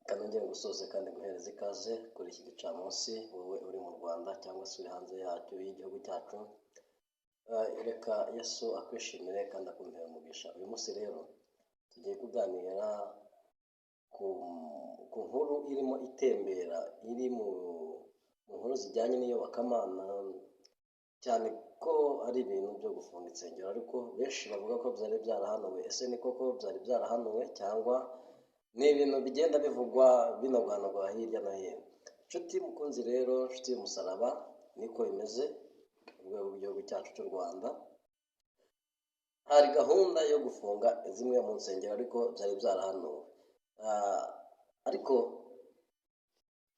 Reka nongere gusoze kandi guhereza ikaze kuri iki gicamunsi, wowe uri mu Rwanda cyangwa se uri hanze yacyo, y'igihugu cyacu. Reka Yesu akwishimire kandi akumpera umugisha. Uyu munsi rero tugiye kuganira ku nkuru irimo itembera, iri mu nkuru zijyanye n'iyobokamana cyane, ko ari ibintu byo gufunga insengero, ariko benshi bavuga ko byari byarahanuwe. Ese ni koko byari byarahanuwe, cyangwa ni ibintu bigenda bivugwa binagwanagwa hirya no hino? Nshuti mukunzi rero, nshuti y'umusaraba, niko bimeze. Mu rwego rw'igihugu cyacu cy'u Rwanda hari gahunda yo gufunga zimwe mu nsengero, ariko byari byarahanuwe. Ariko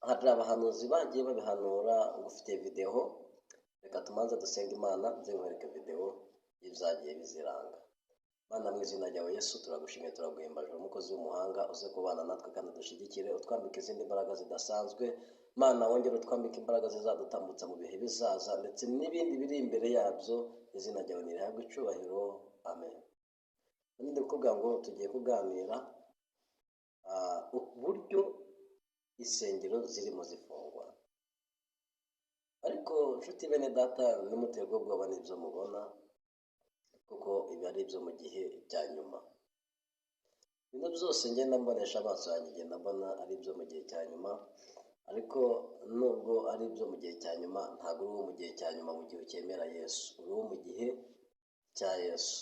hari abahanuzi bagiye babihanura. Ngufitiye videwo, reka tumanze dusenga Imana, nze nkwereke videwo y'ibyagiye biziranga. Mana, mu izina ryawe Yesu, turagushimiye, turaguhimbaje. Umukozi w'umuhanga, uze kubana natwe kandi dushyigikire, utwambike izindi mbaraga zidasanzwe. Mana, wongere utwambike imbaraga zizadutambutsa mu bihe bizaza ndetse n'ibindi biri imbere yabyo. Izina ryawe nirihabwe icyubahiro, amen. Ndi kuvuga ngo tugiye kuganira uburyo insengero zirimo zifungwa. Ariko nshuti bene data, ntimuterwe ubwoba n'ibyo mubona, kuko ibi ari ibyo mu gihe cya nyuma. Ibintu byose ngenda mbonesha amaso yanjye, ngenda mbona ari ibyo mu gihe cya nyuma. Ariko nubwo ari ibyo mu gihe cya nyuma, ntabwo uri uwo mu gihe cya nyuma mu gihe ukemera Yesu. Uri uwo mu gihe cya Yesu.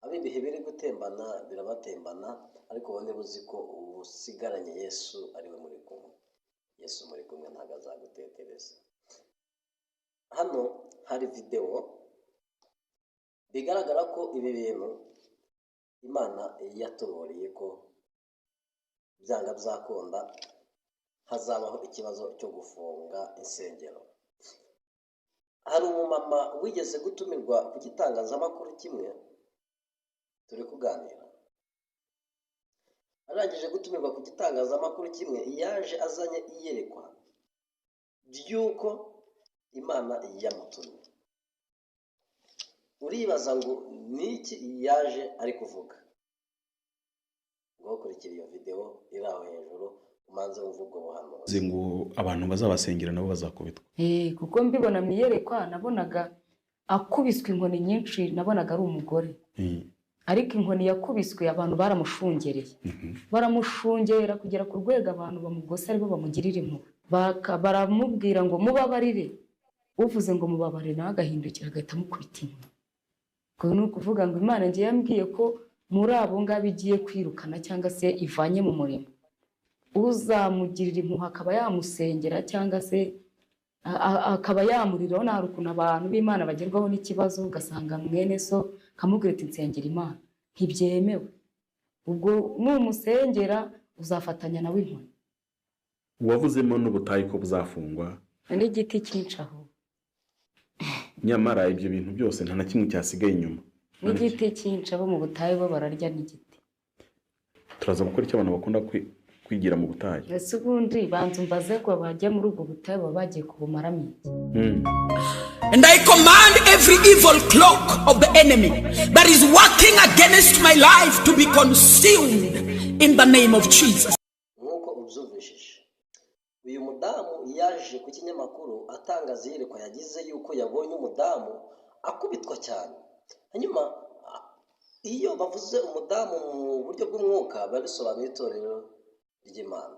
Abo ibihe biri gutembana birabatembana, ariko wowe niba uzi ko usigaranye Yesu, ari we muri kumwe, Yesu muri kumwe ntabwo azagutetereza. Hano hari videwo bigaragara ko ibi bintu Imana yatuburiye ko byanga byakunda hazabaho ikibazo cyo gufunga insengero. Hari umumama wigeze gutumirwa ku gitangazamakuru kimwe turi kuganira. Arangije gutumirwa ku gitangazamakuru kimwe, yaje azanye iyerekwa ry'uko Imana yamutumye. Uribaza ngo ni iki yaje ari kuvuga? Ngo kurikira iyo videwo iri aho hejuru, umanze wumve ubwo buhanuzi. Ngo abantu bazabasengera nabo bazakubitwa. Kuko mbibona mu iyerekwa, nabonaga akubiswe inkoni nyinshi, nabonaga ari umugore. Ariko inkoni yakubiswe, abantu baramushungereye, baramushungera kugera ku rwego abantu bamugose aribo bamugirira impuhwe. Baramubwira ngo mubabarire. Uvuze ngo mubabarire, nawe agahindukira agahita amukubita inkoni. Ubwo ni ukuvuga ngo Imana ngiye yambwiye ko muri abo ngabo igiye kwirukana cyangwa se ivanye mu murimo, uzamugirira impuhwe akaba yamusengera cyangwa se akaba yamuriraho. Hari ukuntu abantu b'Imana bagerwaho n'ikibazo, ugasanga mwene so akamubwira ati nsengera Imana. Ntibyemewe. Ubwo numusengera uzafatanya nawe inkoni. Uwavuzemo n'ubutayu ko buzafungwa. N'igiti cyinshi aho. Nyamara ibyo bintu byose nta na kimwe cyasigaye inyuma. N'igiti cyinshi, abo mu butayu bo bararya n'igiti. Turaza gukora icyo abantu bakunda kwigira mu butayu. Ese ubundi banza umbaze ngo bajya muri ubwo butayu baba bagiye kubumaramo iki? And I command every evil cloak of the enemy that is working against my life to be consumed in the name of Jesus. Nk'uko ubyumvishije, uyu mudamu yaje ku kinyamakuru atangaza iyerekwa yagize yuko yabonye umudamu akubitwa cyane. Hanyuma iyo bavuze umudamu mu buryo bw'umwuka, biba bisobanuye itorero ry'Imana.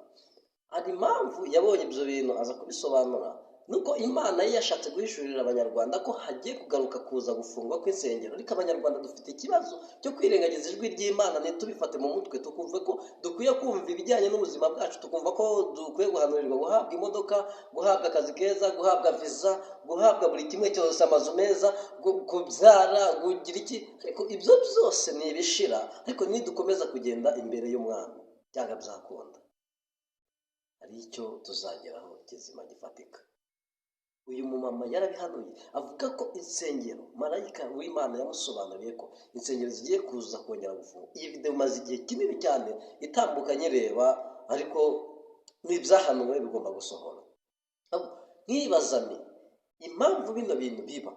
Hari impamvu yabonye ibyo bintu, aza kubisobanura, nuko Imana ye yashatse guhishurira Abanyarwanda ko hagiye kugaruka kuza gufungwa kw'insengero. Ariko Abanyarwanda dufite ikibazo cyo kwirengagiza ijwi ry'Imana, ntitubifate mu mutwe, tukumva ko dukwiye kumva ibijyanye n'ubuzima bwacu, tukumva ko dukwiye guhanurirwa guhabwa imodoka, guhabwa akazi keza, guhabwa viza, guhabwa buri kimwe cyose, amazu meza, kubyara, kugira iki. Ariko ibyo byose ni ibishira. Ariko nidukomeza kugenda imbere y'Umwami, byanga byakunda hari icyo tuzageraho kizima gifatika. Uyu mumama yarabihanuye, avuga ko insengero, marayika w'Imana yamusobanuriye ko insengero zigiye kuza kongera gufungwa. Iyi videwo imaze igihe kinini cyane itambuka nyireba, ariko n'ibyahanuwe bigomba gusohora. Nkibaza ni impamvu bino bintu biba.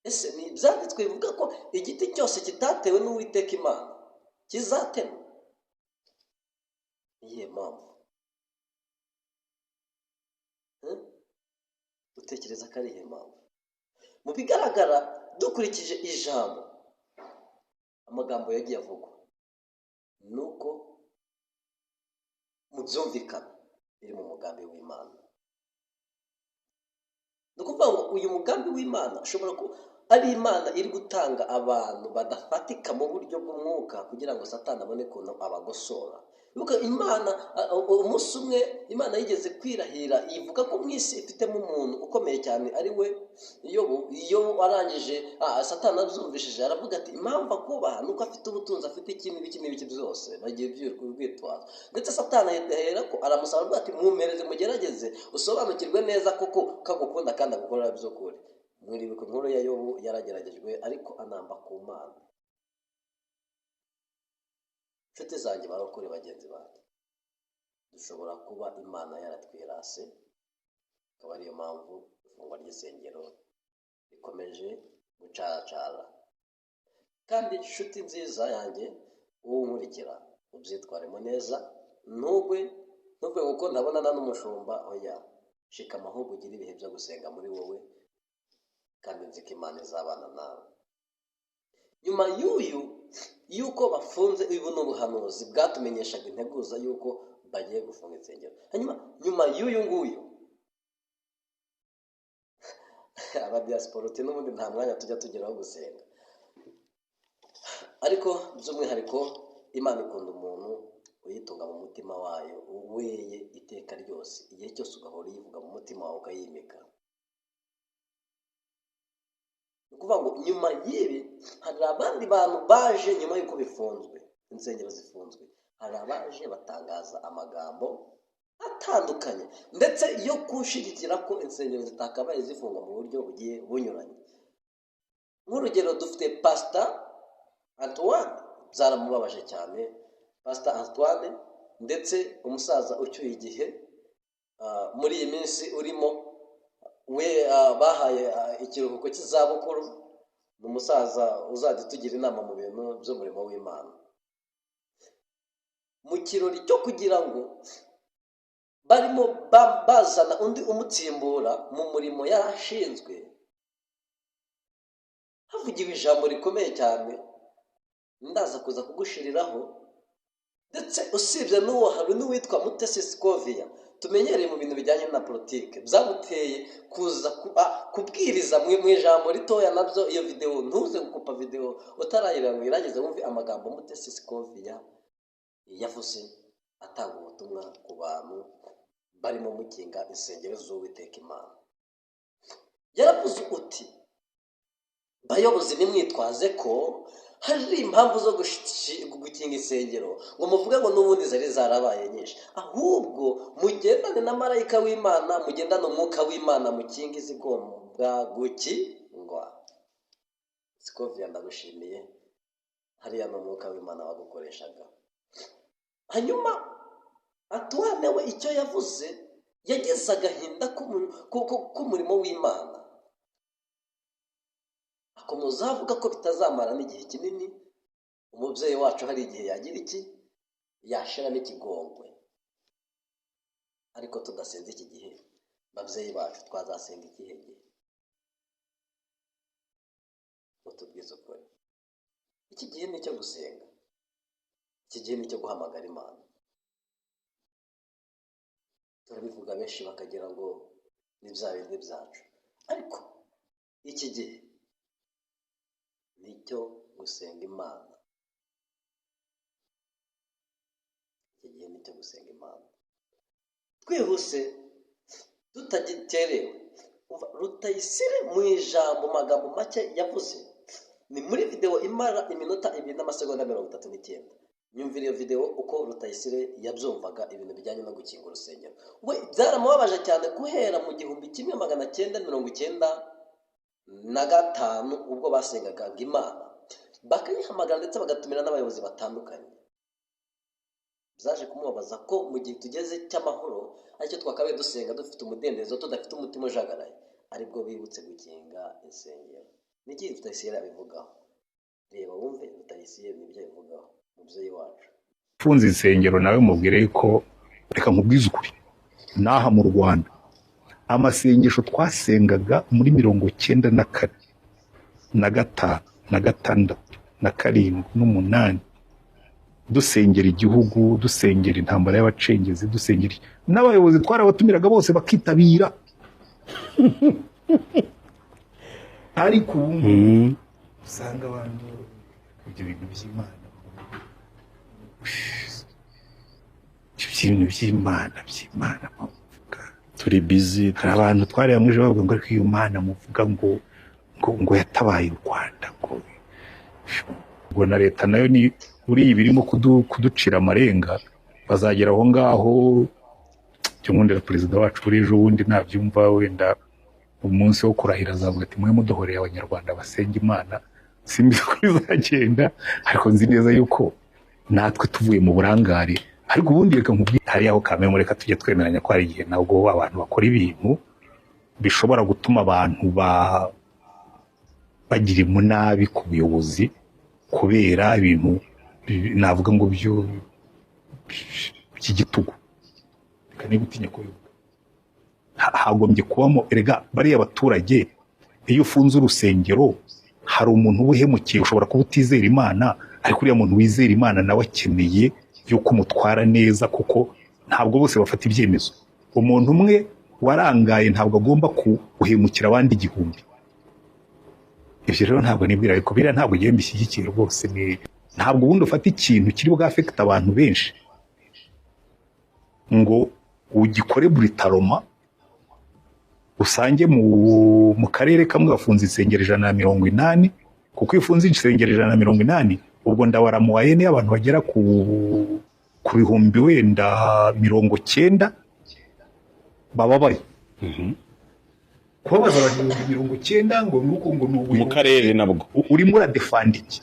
Ese ni ibyanditswe bivuga ko igiti cyose kitatewe n'Uwiteka Imana kizatemwa? Niyihe mpamvu? Hmm? Utekereza ko ari iyihe mpamvu? Mu bigaragara, dukurikije ijambo, amagambo yagiye avugwa, ni uko mu byumvikana biri mu mugambi w'Imana. Ni ukuvuga ngo uyu mugambi w'Imana ushobora kuba ari Imana iri gutanga abantu badafatika mu buryo bw'umwuka kugira ngo Satani abone ukuntu abagosora. Ibuka Imana, umunsi umwe Imana yigeze kwirahira ivuga ko mu isi ifitemo umuntu ukomeye cyane, ari we Yobu. Iyo arangije, Satani abyumvishije aravuga ati: "Impamvu akubaha ni uko afite ubutunzi, afite iki n'ibiki n'ibiki byose." Bagiye urwitwazo, ndetse Satani ahera ko aramusaba, avuga ati: "Mumpereze mugerageze, usobanukirwe neza koko kagukunda kandi agukorera by'ukuri." Mwiribuka inkuru ya Yobu, yarageragejwe ariko anamba ku Mana. Inshuti zanjye, barokore bagenzi banjye, dushobora kuba Imana yaratwirase, akaba ariyo mpamvu ifungwa ry'isengero rikomeje gucaracara. Kandi inshuti nziza yanjye, wowe unkurikira, ubyitwaremo neza, ntugwe, ntuvuge kuko ndabonana n'umushumba. Oya, shikama, ahubwo ugire ibihe byo gusenga muri wowe, kandi nzi ko Imana izabana nawe. Nyuma y'uyu, y'uko bafunze, ubu ni ubuhanuzi bwatumenyeshaga integuza y'uko bagiye gufunga insengero. Hanyuma nyuma y'uyu nguyu, abadiyasipora uti n'ubundi nta mwanya tujya tugeraho gusenga, ariko by'umwihariko Imana ikunda umuntu uyitunga mu mutima wayo weye iteka ryose, igihe cyose ugahora uyivuga mu mutima wawe, ukayimika. Ni ukuvuga ngo nyuma y'ibi hari abandi bantu baje nyuma y'uko bifunzwe, insengero zifunzwe, hari abaje batangaza amagambo atandukanye, ndetse yo gushyigikira ko insengero zitakabaye zifungwa mu buryo bugiye bunyuranye. Nk'urugero, dufite Pasita Antoine, byaramubabaje cyane Pasita Antoine, ndetse umusaza ucyuye igihe, muri iyi minsi urimo we, bahaye ikiruhuko cy'izabukuru. Ni umusaza uzajya utugira inama mu bintu by'umurimo w'Imana. Mu kirori cyo kugira ngo barimo bazana undi umutsimbura mu murimo yari ashinzwe, havugiwe ijambo rikomeye cyane, ndaza kuza kugushiriraho. Ndetse usibye n'uwo, hari n'uwitwa Mutesi Scovia, tumenyereye mu bintu bijyanye na politike, byamuteye kuza kubwiriza mu ijambo ritoya. Nabyo iyo videwo, ntuze gukupa videwo utarayireba ngo uyirangize, wumve amagambo Mutesi Scovia yavuze atanga ubutumwa ku bantu barimo mukinga insengero z'Uwiteka Imana. Yaravuze uti: "Bayobozi, nimwitwaze ko hari impamvu zo gukinga insengero ngo muvuge ngo n'ubundi zari zarabaye nyinshi, ahubwo mugendane na marayika w'Imana, mugendane umwuka w'Imana, mukinge izigomba gukingwa." Scovia, ndagushimiye, hariya ni umwuka w'Imana wagukoreshaga. Hanyuma Antoine we icyo yavuze, yagize agahinda k'umurimo w'Imana, akomeza avuga ko bitazamara n'igihe kinini, umubyeyi wacu hari igihe yagira iki, yashira n'ikigongwe. Ariko tudasenze iki gihe, babyeyi bacu, twazasenga ikihe gihe? Utubwize ukuri, iki gihe ni icyo gusenga, iki gihe ni icyo guhamagara Imana. Turabivuga, benshi bakagira ngo ni bya bindi byacu, ariko iki gihe ni icyo gusenga Imana, iki gihe ni icyo gusenga Imana. Twihuse tutagiterewe, Rutayisire mu ijambo, magambo make yavuze, ni muri videwo imara iminota 2 n'amasegonda 39. Nyumvira iyo videwo uko Rutayisire yabyumvaga, ibintu bijyanye no gukinga urusengero. We byaramubabaje cyane guhera mu 1995, ubwo basengaga Imana bakayihamagara, ndetse bagatumira n'abayobozi batandukanye. Byaje kumubabaza ko mu gihe tugeze cy'amahoro, aricyo twakabaye dusenga dufite umudendezo, tudafite umutima ujagaraye, aribwo bibutse gukinga insengero. Niki Rutayisire abivugaho? Reba wumve Rutayisire n'ibyo abivugaho, umubyeyi wacu. Ufunze insengero nawe mubwire ko, reka nkubwize ukuri, n'aha mu Rwanda amasengesho twasengaga muri 94 na 5 na 6 na 7 n'8, dusengera igihugu, dusengera intambara y'abacengezi, dusengera n'abayobozi twarabatumiraga bose bakitabira. Ariko ubu usanga abantu ibyo bintu by'Imana, ibintu by'Imana by'Imana muvuga, turi busy. Hari abantu twari hamwe ejo bavuga ngo ariko iyo Mana muvuga ngo ngo yatabaye u Rwanda, ngo na leta nayo ni uri ibirimo kuducira amarenga, bazagera aho ngaho. Cyo nkundira perezida wacu buri ejo bundi nabyumva, wenda umunsi wo kurahira azavuga ati mwe mudohoreye abanyarwanda basenga Imana. Simbizi ko bizagenda, ariko nzi neza yuko natwe tuvuye mu burangare. Ariko ubundi reka nkubwire, hari aho kamwe reka tujye twemeranya ko hari igihe nabwo abantu bakora ibintu bishobora gutuma abantu bagira imunabi ku buyobozi kubera ibintu navuga ngo byo by'igitugu. Reka niba utinya kubivuga, hagombye kubamo erega bariya baturage. Iyo ufunze urusengero hari umuntu uba uhemukiye, ushobora kuba utizera Imana, ariko uriya muntu wizera Imana nawe akeneye yuko umutwara neza, kuko ntabwo bose bafata ibyemezo. Umuntu umwe warangaye ntabwo agomba guhemukira abandi 1000. Ibyo rero ntabwo nibwira, ariko biriya ntabwo ngiye mbishyigikiye rwose. Ntabwo ubundi ufata ikintu kiri bwafekite abantu benshi ngo ugikore buritaroma, usange mu karere kamwe bafunze insengero 180, kuko iyo ufunze insengero 180 ubwo ndabara mu wayene abantu bagera ku bihumbi wenda 90 bababaye. Kubabaza abantu 90 ngo nuko ngo mu karere nabwo urimo uradefanda iki?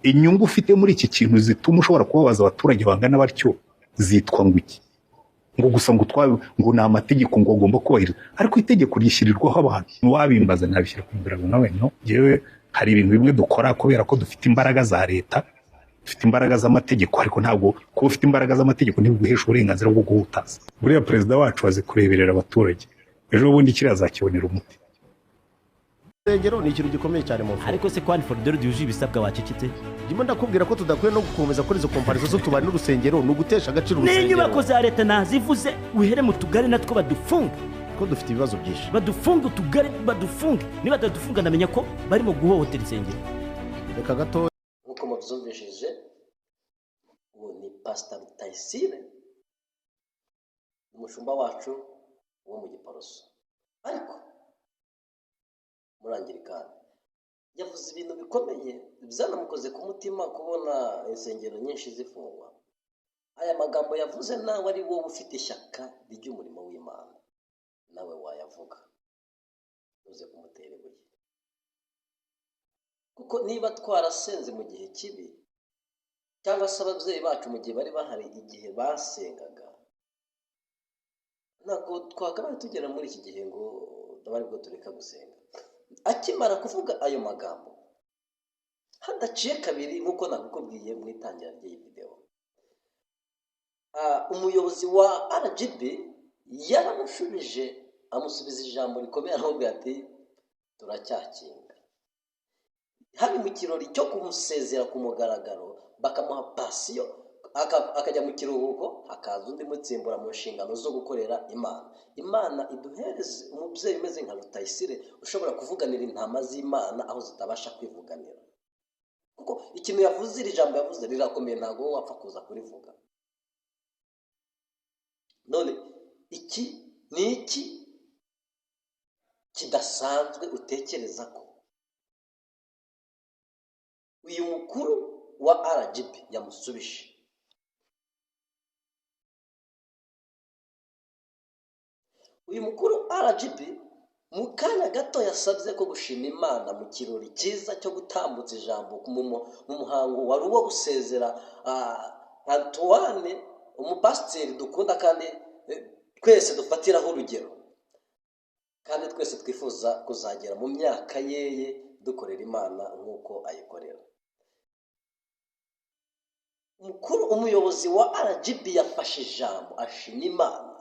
Inyungu ufite muri iki kintu zituma ushobora kubabaza abaturage bangana batyo zitwa ngo iki? Ngo gusa ngo ngo ni amategeko ngo agomba kubahiriza, ariko itegeko ryishyirirwaho abantu. Wabimbaza nabishyira ku mugaragaro nawe no yewe, hari ibintu bimwe dukora kubera ko dufite imbaraga za leta, dufite imbaraga z'amategeko, ariko ntabwo kuba ufite imbaraga z'amategeko ntibiguhesha uburenganzira bwo guhutaza. Buriya perezida wacu azi kureberera abaturage, ejo bundi kiriya azakibonera umuti. Urusengero ni ikintu gikomeye cyane mu mfuruka. Ariko se kwani foridoro yujuje ibisabwa wacecetse? Ndimo ndakubwira ko tudakwiye no gukomeza kuri izo komparizo z'utubari n'urusengero, ni ugutesha agaciro urusengero. N'inyubako za leta nazivuze, uhere mu tugari natwo badufunge. Ko dufite ibibazo byinshi. Badufunge utugari, badufunge. Niba batadufunga ndamenya ko barimo guhohotera insengero. Reka gato. Nk'uko mubyumvishije, uwo ni Pastor Rutayisire, umushumba wacu wo mu Giporoso. Ariko murangirikani yavuze ibintu bikomeye byanamukoze ku mutima kubona insengero nyinshi zifungwa. Aya magambo yavuze nawe ari wowe ufite ishyaka ry'umurimo w'Imana, nawe wayavuga uze kumutera ibuye, kuko niba twarasenze mu gihe kibi, cyangwa se ababyeyi bacu mu gihe bari bahari igihe basengaga, ntabwo twakabaye tugera muri iki gihe ngo aribwo tureka gusenga. Akimara kuvuga ayo magambo hadaciye kabiri, nk'uko nabikubwiye mu itangira ry'iyi videwo, umuyobozi wa RGB yaramushubije, amusubiza ijambo rikomeye, aramubwira ati turacyakinga. Hari mu kirori cyo kumusezera ku mugaragaro, bakamuha pasiyo, akajya mu kiruhuko, hakaza undi mutsimbura mu nshingano zo gukorera Imana. Imana iduhereze umubyeyi umeze nka Rutayisire, ushobora kuvuganira intama z'Imana aho zitabasha kwivuganira. Kuko ikintu yavuze, iri jambo yavuze rirakomeye, ntabwo wowe wapfa kuza kurivuga. None iki ni iki kidasanzwe utekereza ko uyu mukuru wa RGB yamusubije? Uyu mukuru RGB mu kanya gato yasabye ko gushima Imana mu kirori cyiza cyo gutambutsa ijambo mu muhango wari uwo gusezera Antoine, umupasiteri dukunda kandi twese dufatiraho urugero, kandi twese twifuza kuzagera mu myaka yeye dukorera Imana nk'uko ayikorera. Umukuru, umuyobozi wa RGB yafashe ijambo ashima Imana,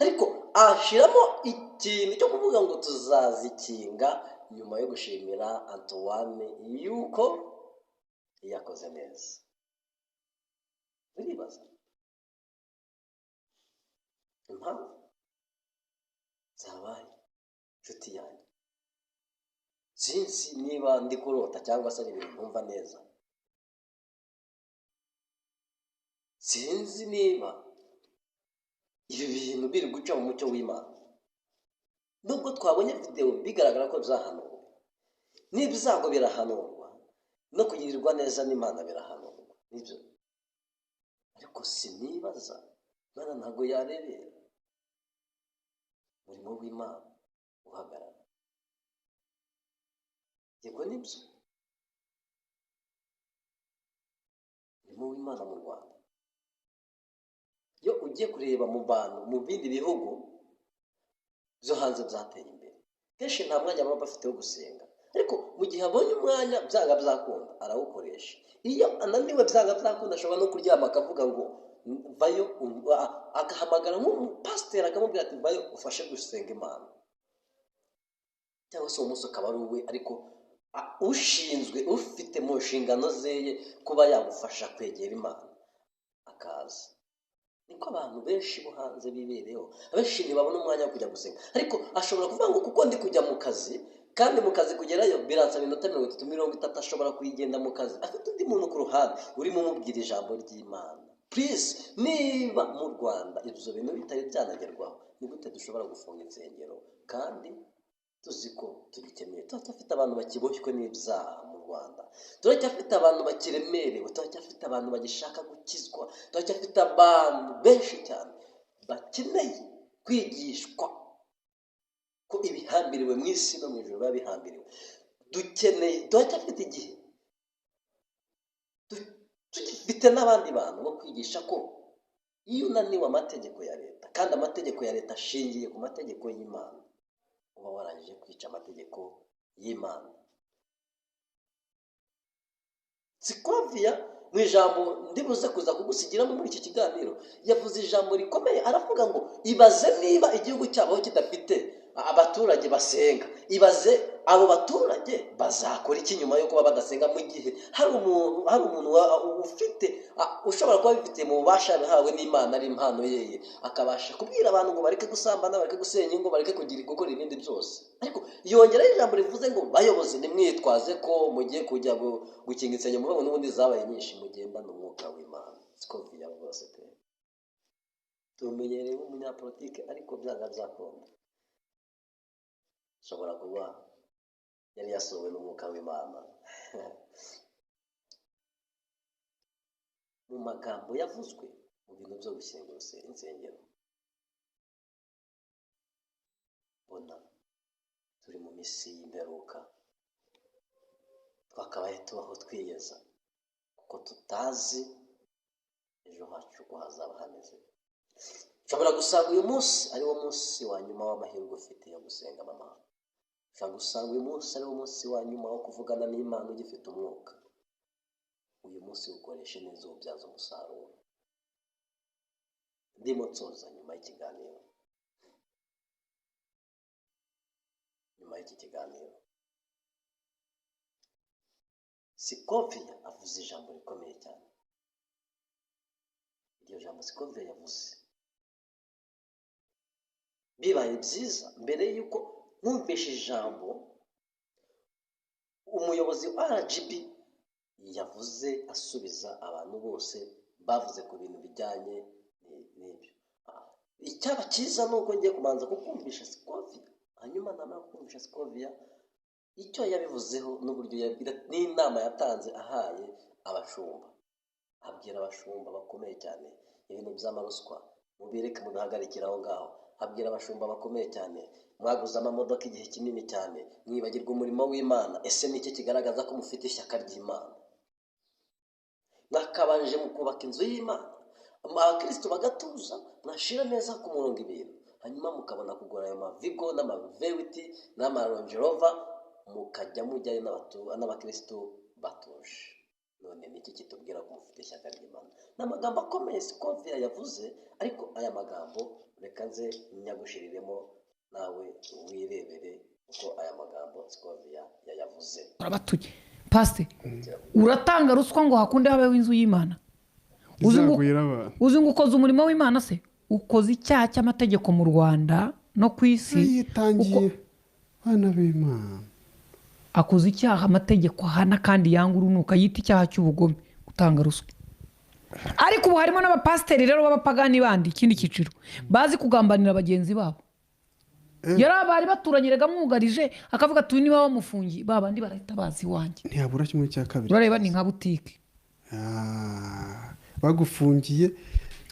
ariko ashiramo ikintu cyo kuvuga ngo tuzazikinga, nyuma yo gushimira Antoine yuko yakoze neza. Uribaza impamvu zabaye? Inshuti yanjye, sinzi niba ndi kurota cyangwa se ari ibintu ntumva neza. Sinzi niba ibi bintu biri guca mu mucyo w'Imana. Nubwo twabonye videwo bigaragara ko byahanuwe, n'ibyago birahanurwa, no kugirirwa neza n'Imana birahanurwa, nibyo. Ariko sinibaza, Imana ntabwo yarebera umurimo w'Imana uhagarara. Yego nibyo, umurimo w'Imana mu Rwanda, iyo ugiye kureba mu bantu mu bindi bihugu byo hanze byateye imbere, kenshi nta mwanya baba bafite wo gusenga, ariko mu gihe abonye umwanya byanga byakunda arawukoresha. Iyo ananiwe byanga byakunda ashobora no kuryama akavuga ngo vayo, agahamagara nk'umupasiteri akamubwira ati vayo ufashe gusenga Imana, cyangwa se uwo munsi ukaba ari uwe, ariko ushinzwe ufite mu nshingano zeye kuba yagufasha kwegera Imana akaza. Niko abantu benshi bo hanze bibereyeho, abenshi ntibabona umwanya wo kujya gusenga, ariko ashobora kuvuga ngo kuko ndi kujya mu kazi, kandi mu kazi kugerayo biransaba iminota 30, 30 ashobora kuyigenda mu kazi afite undi muntu ku ruhande urimo umubwira ijambo ry'Imana. Please, niba mu Rwanda ibyo bintu bitari byanagerwaho, ni gute dushobora gufunga insengero kandi tuzi ko tugikeneye? Turacyafite abantu bakiboshywe n'ibyaha mu Rwanda, turacyafite abantu bakiremerewe, turacyafite abantu bagishaka gukizwa, turacyafite abantu benshi cyane bakeneye kwigishwa ko ibihambiriwe mu isi no mu ijuru biba bihambiriwe. Dukeneye, turacyafite igihe, tugifite n'abandi bantu bo kwigisha ko iyo unaniwe amategeko ya leta, kandi amategeko ya leta ashingiye ku mategeko y'Imana, uba warangije kwica amategeko y'Imana. Sikovia mu ijambo ndibuze kuza kugusigiramo muri iki kiganiro, yavuze ijambo rikomeye, aravuga ngo ibaze niba igihugu cyabo kidafite abaturage basenga, ibaze abo baturage bazakora iki nyuma yo kuba badasenga, mu gihe hari umuntu ufite ushobora kuba abifitiye mu bubasha yahawe n'Imana ari impano yeye, akabasha kubwira abantu ngo bareke gusambana, bareke gusenya ingo, bareke gukora ibindi byose. Ariko yongeraho ijambo rivuze ngo bayobozi nimwitwaze ko mugiye kujya gukinga insengero, muvuga ngo n'ubundi zabaye nyinshi, mugendane umwuka w'Imana. Sikovia rwose pe, tumenyereye umunyapolitike, ariko byanga byakunda ashobora kuba yari yasohowe n'umwuka w'Imana. Mu magambo yavuzwe mu bintu byo gushyingura insengero, mbona turi mu minsi y'imperuka, twakabaye tubaho twiyeza kuko tutazi ejo hacu uko hazaba hameze. Ushobora gusanga uyu munsi ari wo munsi wa nyuma w'amahirwe ufite yo gusenga mama. Ushobora gusanga uyu munsi ari wo munsi wa nyuma wo kuvugana n'Imana ugifite umwuka. Uyu munsi ukoreshe neza, uwubyaza umusaruro. Ndimo nsoza nyuma y'ikiganiro. Nyuma y'iki kiganiro, Sikovia avuze ijambo rikomeye cyane. Iryo jambo Sikovia yavuze, bibaye byiza mbere yuko nkumvishe ijambo umuyobozi wa RGB yavuze asubiza abantu bose bavuze ku bintu bijyanye n'ibyo. Icyaba cyiza ni uko ngiye kubanza kukumvisha Sikovia, hanyuma namara kukumvisha Sikovia icyo yabivuzeho n'uburyo n'inama yatanze ahaye abashumba, abwira abashumba bakomeye cyane ibintu by'amaruswa mubireke mubihagarikire aho ngaho. Abwira abashumba bakomeye cyane, mwaguze amamodoka igihe kinini cyane, mwibagirwa umurimo w'Imana. Ese ni iki kigaragaza ko mufite ishyaka ry'Imana? Mwakabanje mu kubaka inzu y'Imana, abakristo bagatuza, mwashira neza ku murongo ibintu, hanyuma mukabona kugura ayo mavigo n'amavewiti n'amarongerova, mukajya mujyayo n'abakristo batuje. None niki kitubwira ko mufite ishyaka ry'Imana? Ni amagambo akomeye Scovia yavuze, ariko aya magambo reka nze nyagushiriremo nawe wirebere uko aya magambo Scovia yayavuze. Urabatuye pasite, uratanga ruswa ngo hakunde habeho inzu y'Imana. Uzi ngo Izagwira abantu. Uzi ngo ukoze umurimo w'Imana se? Ukoze icyaha cy'amategeko mu Rwanda no ku isi. Yitangiye bana b'Imana. Akoze icyaha amategeko ahana kandi yanga urunuka, yita icyaha cy'ubugome, gutanga ruswa. Ariko ubu harimo n'abapasiteri rero b'abapagani bandi, ikindi cyiciro, bazi kugambanira bagenzi babo. Yari abari baturanye rega mwugarije, akavuga ati uyu niba bamufungiye, ba bandi barahita bazi iwanjye. Ntiyabura kimwe cya kabiri. Urareba ni nka butike. Ah, bagufungiye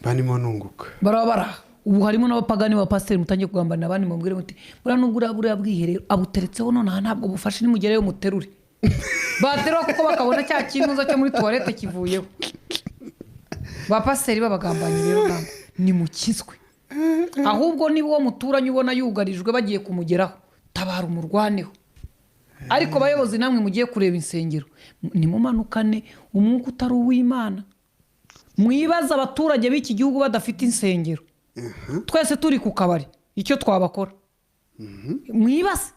banimo nunguka. Baraba baraha. Ubu harimo n'abapagani b'abapasiteri mutangiye kugambanira abandi, mubwire muti buriya nubwo uriya buriya bwiherero abuteretseho nonaha ntabwo bufashe, nimugereyo muterure. Baterura kuko bakabona cya kinuza cyo muri tuwarete kivuyeho. Ba pasiteri b'abagambanyi rero ntabwo nimukizwe. Ahubwo niba uwo muturanyi ubona yugarijwe bagiye kumugeraho, tabara umurwaneho. Ariko bayobozi namwe mugiye kureba insengero, nimumanukane umwuka utari uw'Imana. Mwibaze abaturage b'iki gihugu badafite insengero, twese turi ku kabari, icyo twabakora. Mwibaze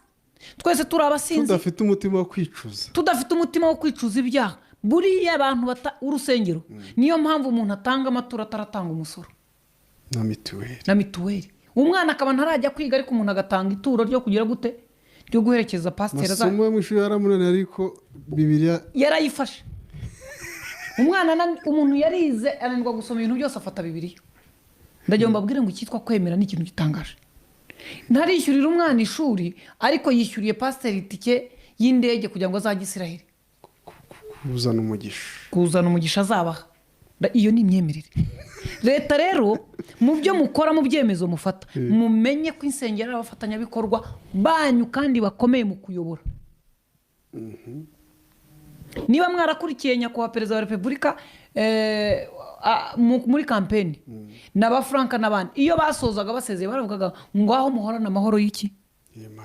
twese turi abasinzi, tudafite umutima wo kwicuza, tudafite umutima wo kwicuza ibyaha. Buriya abantu bata urusengero, niyo mpamvu umuntu atanga amaturo ataratanga umusoro na mituweli. Na mituweli. Umwana akaba ntarajya kwiga, ariko umuntu agatanga ituro ryo kugira gute, ryo guherekeza pasiteri. Amasomo yo mu ishuri yaramunaniye, ariko Bibiliya yarayifashe. Umwana umuntu yarize ananirwa gusoma ibintu byose, afata Bibiliya. Ndagira ngo mbabwire ngo icyitwa kwemera ni ikintu gitangaje. Ntarishyurira umwana ishuri, ariko yishyuriye pasiteri itike y'indege kugira ngo azajye Isiraheli. Kuzana umugisha. Kuzana umugisha azabaha. Iyo ni imyemerere. Leta rero mu byo mukora, mu byemezo mufata, mumenye ko insengero ari abafatanyabikorwa banyu kandi bakomeye mu kuyobora. Niba mwarakurikiye nyakubahwa perezida wa repubulika muri kampeni na ba Frank n'abandi, iyo basozaga basezeye baravugaga ngo aho muhorana amahoro y'iki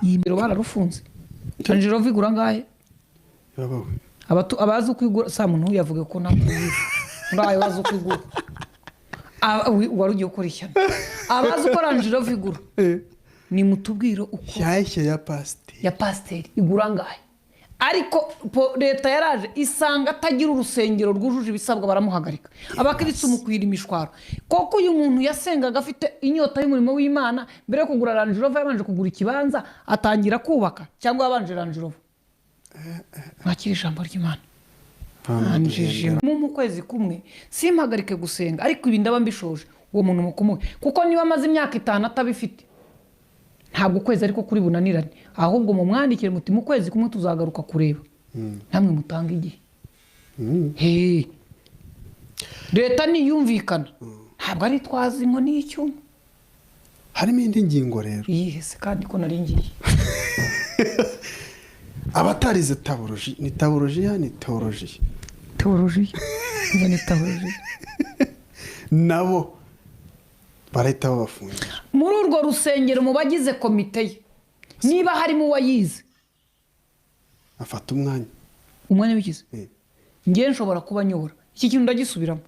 iyi mbere bararufunze. Range Rover igura angahe? Yabawe. Abazi uko igura sa muntu yavuga ko ntabwo ubizi. Ngayo bazi uko igura. Wari ugiye gukora ishyano. Abazi uko Range Rover igura, ni mutubwire uko Shyashya ya pasiteri. Ya pasiteri igura angahe? Ariko leta yaraje isanga atagira urusengero rwujuje ibisabwa, baramuhagarika. Abakirisitu mukwira imishwaro. Koko uyu muntu yasengaga afite inyota y'umurimo w'Imana, mbere yo kugura Range Rover yabanje kugura ikibanza atangira kubaka, cyangwa yabanje Range Rover? Mwakire ijambo ry'Imana. Anjije mu kwezi kumwe simpagarike gusenga, ariko ibi ndaba mbishoje. Uwo muntu mukumuhe, kuko niba amaze imyaka 5 atabifite, ntabwo ukwezi ariko kuri bunanirane. Ahubwo mumwandikire muti mu kwezi kumwe tuzagaruka kureba, namwe mutange igihe. He, leta niyumvikana, ntabwo ari twazi inkoni y'icyuma. Harimo indi ngingo rero. Iyihe se kandi ko nari ngiye? Abatarize taboroji, ni taborojiya ni teolojiya? Teolojiya. Niba ni teolojiya. Nabo barahita babafungira. Muri urwo rusengero mu bagize komite ye, niba harimo uwayize, afata umwanya. Umwanya w'ikize? Njye nshobora kuba nyobora. Iki kintu ndagisubiramo.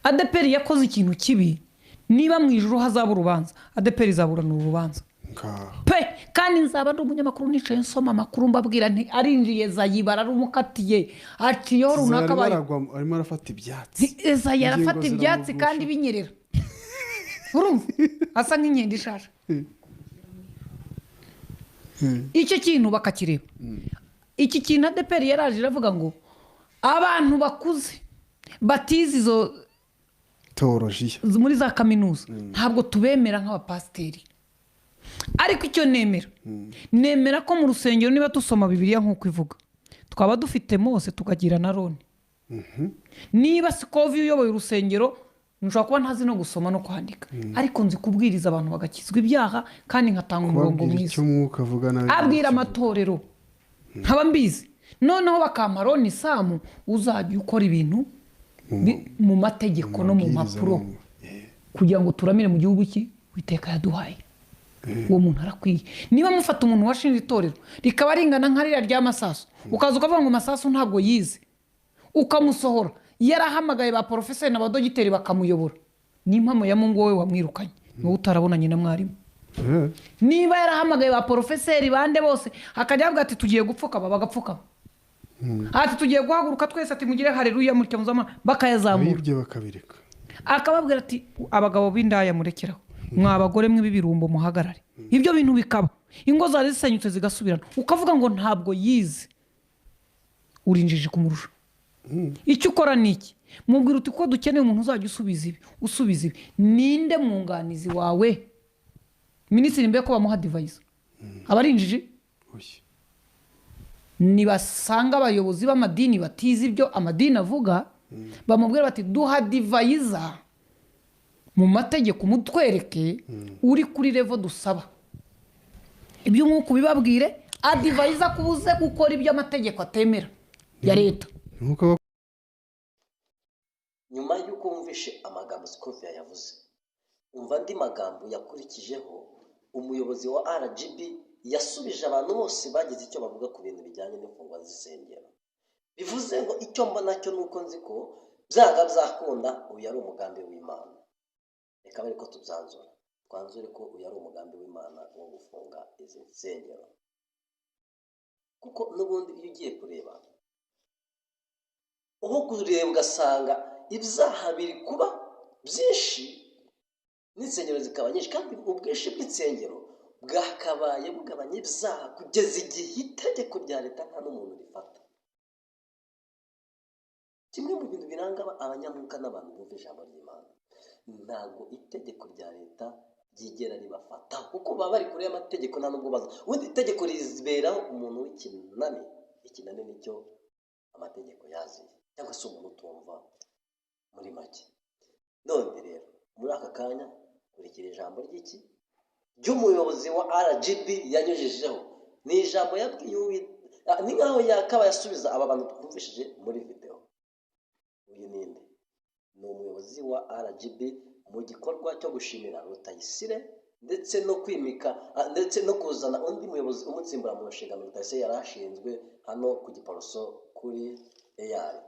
ADEPR yakoze ikintu kibi. Niba mu ijuru hazaba urubanza, ADEPR izaburana urubanza. Ngaho. Pe, kandi nzaba ndi umunyamakuru nicaye nsoma amakuru, mbabwira nti arinjiye Ezayi bararumukatiye, aciyeho runaka Arimo aragwa, arimo arafata ibyatsi. Ezayi arafata Ingingo ibyatsi ziramugusha. kandi binyerera. Urumva? Asa nk'inkende ishaje. Icyo kintu bakakireba. Iki kintu ADEPR yaraje iravuga ngo abantu bakuze batize izo Teolojiya. muri za kaminuza ntabwo tubemera nk'abapasiteri. Ariko icyo nemera, nemera ko mu rusengero niba dusoma Bibiliya nk'uko ivuga, twaba dufite Mose tukagira na Aroni. Niba Sikovi uyoboye urusengero, nshobora kuba ntazi no gusoma no kwandika, ariko nzi kubwiriza abantu bagakizwa ibyaha, kandi nkatanga umurongo Kubabwira mwiza. icyo umwuka avuga nawe. Abwira amatorero nkaba mbizi, noneho bakampa Aroni Samu uzajya ukora ibintu mu mategeko no mu Mabwiriza mpapuro, kugira ngo turamire mu gihugu cye Uwiteka yaduhaye. Uwo muntu arakwiye. Niba mufata umuntu washinze itorero rikaba ringana nka ririya rya Masasu, ukaza ukavuga ngo Masasu ntabwo yize, Ukamusohora yarahamagaye ba porofeseri n'abadogiteri bakamuyobora, ni impamo ya Mungu wowe wamwirukanye, ni wowe utarabonanye na mwarimu. Niba yarahamagaye ba porofeseri bande bose, akajya avuga ati tugiye gupfukama, bagapfukama, ati tugiye guhaguruka twese, ati mugire haleluya mutya muzama, bakayazamura. Abibye bakabireka. Akababwira ati abagabo b'indaya murekeraho, mwa bagore mwe b'ibirumbo muhagarare. Ibyo bintu bikaba, ingo zari zisenyutse zigasubirana. Ukavuga ngo ntabwo yize, urinjije kumurusha. Icyo ukora ni iki? Mubwira uti ko dukeneye umuntu uzajya usubiza ibi, usubiza ibi. Ninde mwunganizi wawe? Minisitiri mbe ko bamuha advice, aba ari injiji? Nibasanga abayobozi b'amadini batize ibyo amadini avuga, bamubwira bati duha adviser mu mategeko, mutwereke uri kuri level dusaba. Ibyo nk'uko ubibabwire, adviser kubuze gukora ibyo amategeko atemera ya leta. Nyuma y'uko wumvishe amagambo Scovia yavuze, umva andi magambo yakurikijeho. Umuyobozi wa RGB yasubije abantu bose bagize icyo bavuga ku bintu bijyanye n'imfungwa z'insengero. Bivuze ngo icyo mbona cyo ni uko nzi ko byanga byakunda uyu ari umugambi w'Imana. Reka bari ko tubyanzura, twanzure ko uyu ari umugambi w'Imana wo gufunga izi nsengero, kuko n'ubundi iyo ugiye kureba, aho kureba ugasanga ibyaha biri kuba byinshi n'insengero zikaba nyinshi, kandi ubwinshi bw'insengero bwakabaye bugabanya ibyaha kugeza igihe itegeko rya leta nta n'umuntu rifata. Kimwe mu bintu biranga abanyamwuka n'abantu bumva ijambo ry'Imana, ntabwo itegeko rya leta ryigera ribafata, kuko baba bari kure y'amategeko, nta nubwo baza. Ubundi itegeko riziberaho umuntu w'ikinani, ikinani nicyo amategeko yaziye, cyangwa se umuntu utumva muri make. None rero muri aka kanya kurikira ijambo ry'iki ry'umuyobozi wa RGB yanyujijeho. Ni ijambo yabwiye, ni nkaho yakaba yasubiza aba bantu twumvishije muri video. Uyu ninde? Ni umuyobozi wa RGB mu gikorwa cyo gushimira Rutayisire ndetse no kwimika ndetse no kuzana undi muyobozi umutsimbura mu nshingano Rutayisire yari ashinzwe hano ku Giporoso kuri AI.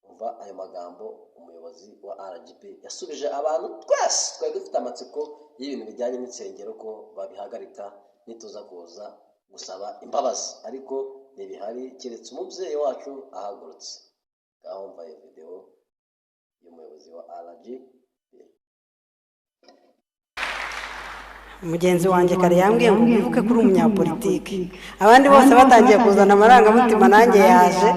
Umva ayo magambo umuyobozi wa RGB yasubije abantu twese twari dufite amatsiko y'ibintu bijyanye n'insengero ko babihagarika nituza kuza gusaba imbabazi, ariko ntibihari keretse umubyeyi wacu ahagurutse. Ngaho mva iyo video y'umuyobozi wa RGB. Mugenzi wanjye kare yambwiye ngo wibuke kuri umunyapolitike, abandi bose batangiye kuzana amarangamutima, nanjye yaje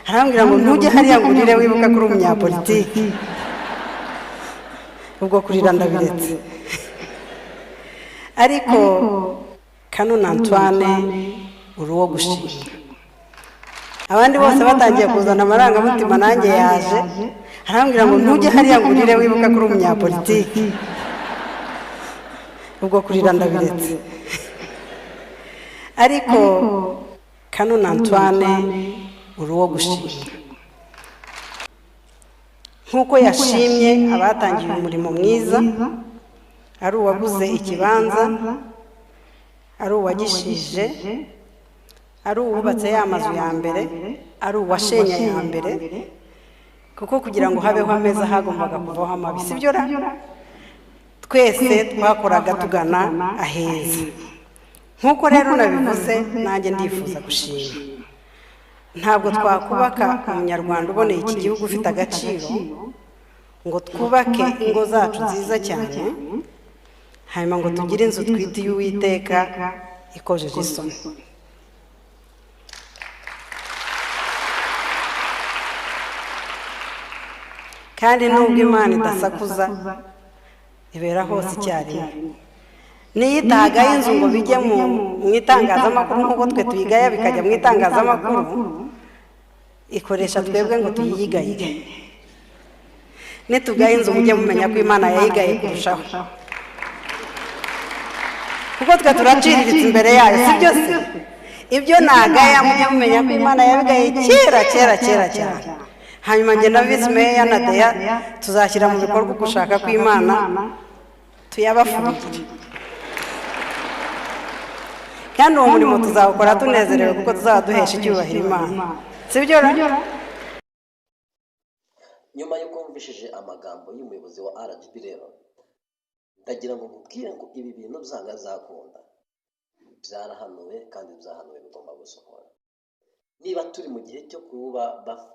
arambwira ngo ntujye hariya ngo urire, wibuke kuri umunyapolitike. Ubwo kurira ndabiretse. Ariko Kanuna Antoine uri uwo gushima. Abandi bose batangiye kuzana amarangamutima, nanjye yaje arambwira ngo ntujye hariya ngo urire, wibuke kuri umunyapolitike. Ubwo kurira ndabiretse. Ariko Kanuna Antoine uri uwo gushima. Nk'uko yashimye abatangiye umurimo mwiza, ari uwaguze ikibanza, ari uwagishije, ari uwubatse ya mazu ya mbere, ari uwashenye ya mbere, kuko kugira ngo habeho ameza hagombaga kuvaho amabi, sibyo ra? Twese twakoraga tugana aheza. Nk'uko rero nabivuze, nanjye ndifuza gushima. Ntabwo twakubaka umunyarwanda uboneye iki gihugu ufite agaciro ngo twubake ingo zacu nziza cyane, hanyuma ngo tugire inzu twite iy'Uwiteka ikojeje isoni. Kandi nubwo Imana idasakuza, ibera hose icyarimwe. Niyo itahagaye inzu ngo bijye mu itangazamakuru nk'uko twe tuyigaya bikajya mu itangazamakuru, ikoresha twebwe ngo tuyiyigayire. Nitugaye inzu mujye mumenya ko Imana yayigaye kurushaho, kuko twe turaciriritse imbere yayo, si byo se? Ibyo nagaya mujye mumenya ko Imana yabigaye kera kera kera cyane. Hanyuma njye na Visi Meya na Deya tuzashyira mu bikorwa ugushaka kw'Imana, tuyabafungire. Kandi uwo murimo tuzawukora tunezerewe, kuko tuzaba duhesha icyubahiro Imana, si byo ra? Nyuma y'uko wumvishije amagambo y'umuyobozi wa RGB rero, ndagira ngo nkubwire ngo ibi bintu byanga zakunda, byarahanuwe kandi byahanuwe bigomba gusohora. Niba turi mu gihe cyo kuba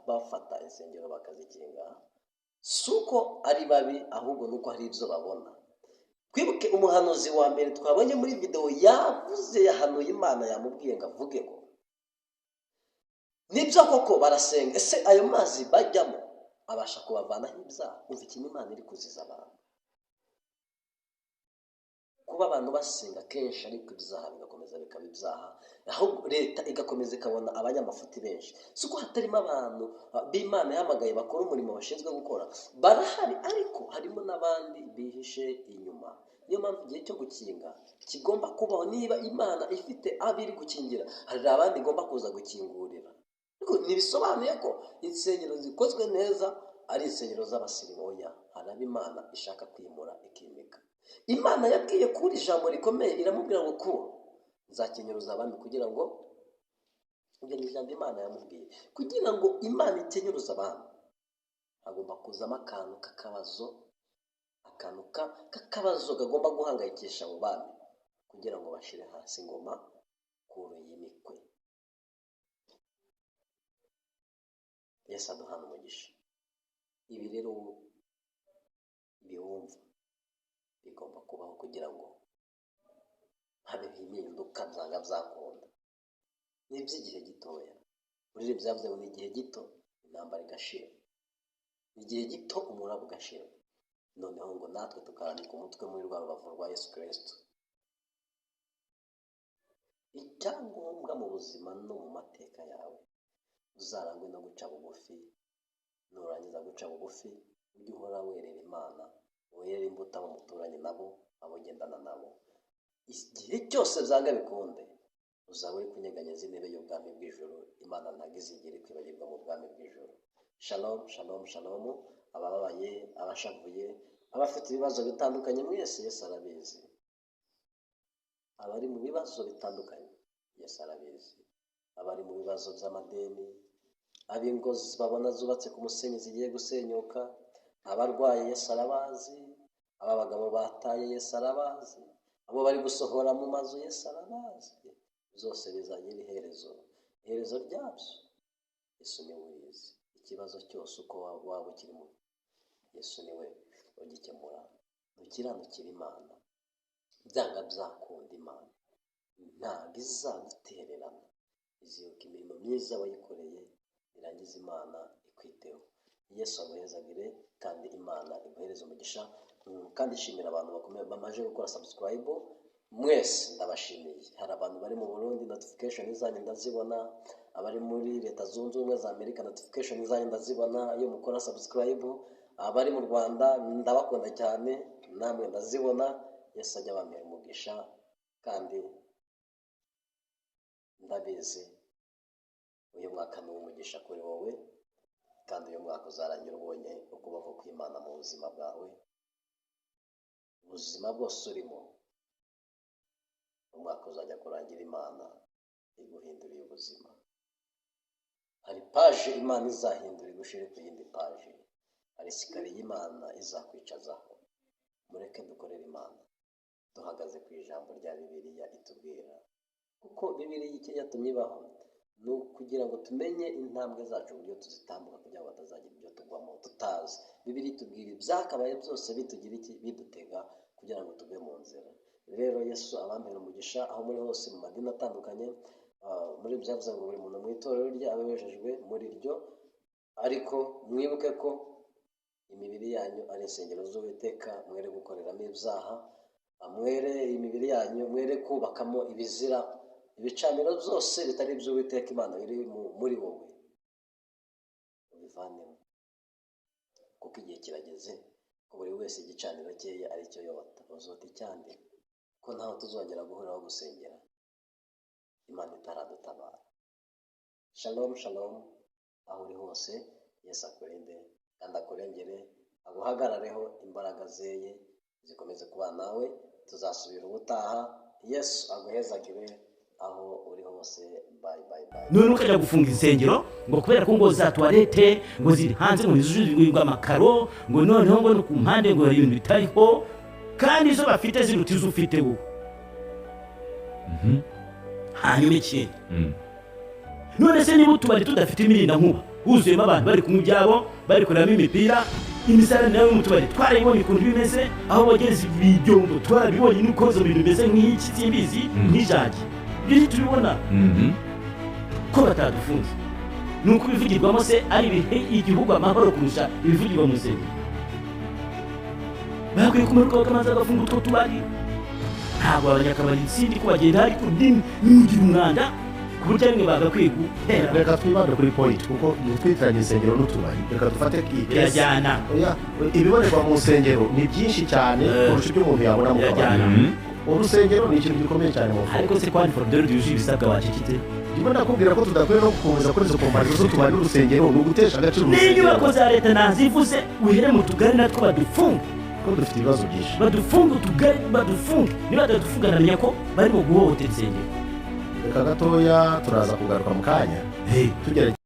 bafata insengero bakazikinga, si uko ari babi, ahubwo ni uko hari ibyo babona. Twibuke umuhanuzi wa mbere twabonye muri videwo yavuze, yahanuye Imana yamubwiye ngo avuge ngo nibyo koko barasenga, ese ayo mazi bajyamo abasha kubavanaho ibyaha? Umva ikintu Imana iri kuziza abantu: kuba abantu basenga kenshi ariko ibyaha bigakomeza bikaba ibyaha, ahubwo leta igakomeza ikabona abanyamafuti benshi. Si uko hatarimo abantu b'Imana yahamagaye bakora umurimo bashinzwe gukora, barahari, ariko harimo n'abandi bihishe inyuma. Niyo mpamvu igihe cyo gukinga kigomba kubaho. Niba Imana ifite abo iri gukingira, hari abandi igomba kuza gukingurira. Ariko ntibisobanuye ko insengero zikozwe neza ari insengero z'abasirimu. Oya, hari abo Imana ishaka kwimura ikimika. Imana yabwiye kuri ijambo rikomeye, iramubwira ngo kuba nzakenyuruza abami, kugira ngo, ibyo ni ijambo Imana yamubwiye, kugira ngo Imana ikenyuruze abami hagomba kuzamo akantu k'akabazo, akantu k'akabazo kagomba guhangayikisha abo bami kugira ngo bashyire hasi ingoma kuru y'imikwe. Yesu aduhana umugisha. Ibi rero ibiwumva bigomba kubaho kugira ngo habeho impinduka byanga byakunda. Ni iby'igihe gitoya. Muri ibi byavuze ngo ni igihe gito intambara igashira, ni igihe gito umuraba ugashira, noneho ngo natwe tukarambika umutwe muri rwa rubavu rwa Yesu Kristo. Icyangombwa mu buzima no mu mateka yawe, uzarangwe no guca bugufi. Nurangiza guca bugufi, ujye uhora werera Imana, werere imbuto abo muturanye nabo, abo ugendana nabo. Igihe cyose byanga bikunde uzaba uri kunyeganyeza intebe y'ubwami bw'ijuru. Imana ntabwo izigera ikwibagirwa mu bwami bw'ijuru. Shalom, shalom, shalom. Abababaye, abashavuye, abafite ibibazo bitandukanye, mwese Yesu arabizi. Abari mu bibazo bitandukanye, Yesu arabizi. Abari mu bibazo by'amadeni, ab'ingo babona zubatse ku musenyi zigiye gusenyuka, abarwaye Yesu arabazi, aba bagabo bataye Yesu arabazi, abo bari gusohora mu mazu Yesu arabazi. Byose bizagira iherezo, iherezo ryabyo Yesu niwe urizi. Ikibazo cyose uko waba ukirimo, Yesu niwe ugikemura. Dukiranukire Imana, byanga byakunda Imana ntabwo izagutererana, izibuka imirimo myiza wayikoreye, irangiza Imana ikwiteho. Yesu aguhezagire kandi Imana iguhereze umugisha. Kandi ishimira abantu bakomeye bamaze gukora subscribe, mwese ndabashimiye. Hari abantu bari mu Burundi, notification zanyu ndazibona, abari muri Leta Zunze Ubumwe za Amerika, notification zanyu ndazibona iyo mukora subscribe, abari mu Rwanda ndabakunda cyane, namwe ndazibona. Yesu ajya abampera umugisha, kandi ndabizi uyu mwaka ni umugisha kuri wowe, kandi uyu mwaka uzarangira ubonye ukuboko kw'Imana mu buzima bwawe, ubuzima bwose urimo. Umwaka uzajya kurangira Imana iguhinduriye ubuzima. Hari paje Imana izahindura igushire ku yindi paje, hari sikari y'Imana izakwicazaho. Mureke dukorere Imana duhagaze ku ijambo rya Bibiliya itubwira, kuko Bibiliya icyo yatumye ibaho ni ukugira ngo tumenye intambwe zacu uburyo tuzitambuka, kugira ngo hatazagira ibyo tugwamo tutazi. Bibiliya itubwira ibyakabaye byose bitugira iki, bidutega kugira ngo tuve mu nzira. Rero Yesu abampera umugisha aho muri hose mu madini atandukanye. Muri byavuze ngo buri muntu mu itorero rye abe yejejwe muri ryo, ariko mwibuke ko imibiri yanyu ari insengero z'Uwiteka, mwere gukoreramo ibyaha, mwere imibiri yanyu, mwere kubakamo ibizira, ibicaniro byose bitari iby'Uwiteka Imana biri muri wowe ubivanemo, kuko igihe kirageze ko buri wese igicaniro cye aricyo yota. Uzota icyande ko ntaho tuzongera guhuriraho gusengera Imana itaradutabara. Shalom, shalom, aho uri hose Yesu akurinde kandi akurengere, aguhagarareho, imbaraga zeye zikomeze kuba nawe. Tuzasubira ubutaha. Yesu aguhezagire aho uri hose. Bye. Bye bye bye. None ukajya gufunga insengero ngo kubera ko ngo za toilette ngo ziri hanze, ngo ntizujuje amakaro, ngo noneho ngo no ku mpande ngo hari ibintu bitariho, kandi izo bafite ziruta izo ufite wowe. Hanyuma ikindi, none se niba utubari tudafite imirindankuba, huzuyemo abantu bari kunywa ibyabo, bari kurebamo imipira, imisarani nayo mu tubari twarayibonye ukuntu bimeze, aho bogereza ibyombo twarabibonye, nuko izo bintu bimeze nk'iki, simbizi, nk'ijagi, ibyo ntitubibona ko batadufunze? Ni uko ibivugirwamo se ari ibihe igihugu amahoro kurusha ibivugirwa mu nsengero? Bakwiye kumanuka bakabanza bagafunga utwo tubari. Ntabwo abanyakabari sindi ko bagenda, ariko nugira umwanda ku buryo rimwe bagakwiye guhera. Reka twibande kuri point, kuko ntitwitiranye insengero n'utubari. Reka dufate iyi case. Birajyana. Oya, ibibonerwa mu nsengero ni byinshi cyane kurusha ibyo umuntu yabona mu kabari. Birajyana. Urusengero ni ikintu gikomeye cyane mu Ariko se kwani foroderi yujuje ibisabwa, wacecetse? Ndimo ndakubwira ko tudakwiye no gukomeza kuri izo comparaison z'utubari n'urusengero, ni ugutesha agaciro urusengero. N'inyubako za leta nazivuze, uhere mu tugari natwo badufunge. Ko dufite ibibazo byinshi. Badufunge utugari, badufunge. Niba batadufunga, ndamenya ko barimo guhohotera insengero. Reka gatoya, turaza kugaruka mu kanya tugerageza.